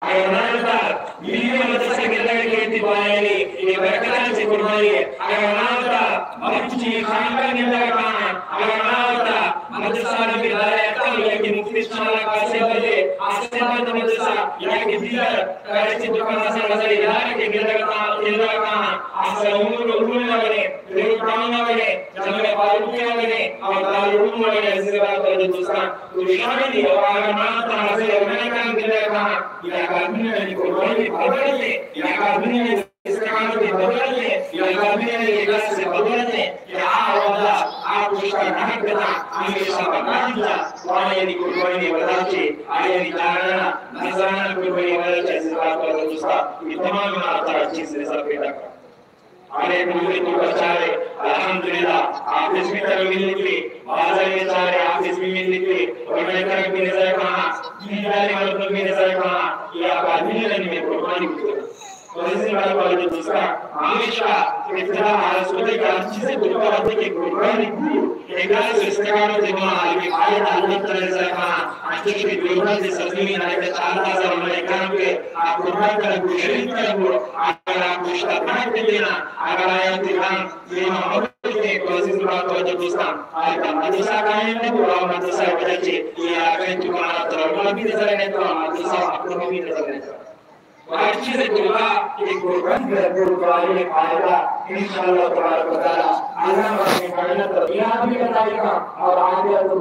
اگر نہ ہوتا، ملی مدرسہ گندگ کیتی بایانی، یہ برکتاں چہ قربانی ہے۔ اگر نہ ہوتا، مرچی خاندان گندگ کہاں۔ اگر نہ ہوتا، مدرسہ نبی دارے اتاں، یا کہ مفتی شاہ قاسم بجے، آصف آباد مدرسہ، یا کہ دیگر کراچی دکان حسن نظر ادارے کے گندگ کہاں، گندگ کہاں۔ اصل امور علوم نہ بنے، پروگرام نہ بنے، جامعہ فاروقیہ بنے، اور دارالعلوم بنے، عزیز برات اور دوستان۔ تو شامل ہی، اور اگر نہ ہوتا، حاضر امریکہ گندگ کہاں، یا کابینہ نے قربانی خبر دے، یا کابینہ نے استقامت ءِ بدل دیں، یا کابینہ ءِ اخلاص ءِ بدل دیں، کہ آ وعدہ، آ پشتا نہ کتاں، ہمیشہ بکام جا، و آیانی قربانی وجہ چہ، آیانی جانانا، نذرانا قربانی وجہ چہ، عزیز برات و دوستان، یہ تمام منا ترا چیز نظر پیدا کن۔ ہمے ملک تو بچارے، الحمدللہ، حافظ بھی تر ملتے، بازار میں چارے، حافظ بھی ملتے، اور میں تر بھی نظر کہاں، دیدار مردم بھی نظر کہاں، یہ آبادی نے قربانی کو۔ عزیز برات و دوستان، ہمیشہ ابتدا آرزو ہے کہ ہر چیز کو تو آتے کہ قربانی کو، اخلاص و استقامت ما عالم آیت اللہ تعالی رضا کہاں، انچوش کہ دیوبند سرزمین آیت اللہ عز و جل کے، آ قربان کر کو، شہید کر کو، اگر آ پشتا نہ دینا، اگر آیا تیران، یہ محمد کے تو عزیز برات و دوستان، آیت مدرسہ قائم ہے، اور مدرسہ وجہ سے، یہ آگے تو مارا ترجمہ بھی نظر ہے، تو مدرسہ اپنا بھی نظر ہے۔ و ہر چیز توکا ایک قربانی بھرپور قابل فائدہ، انشاءاللہ تبارک و تعالی۔ اللہ پاک نے کائنات دنیا بھی بتائے گا اور آخرت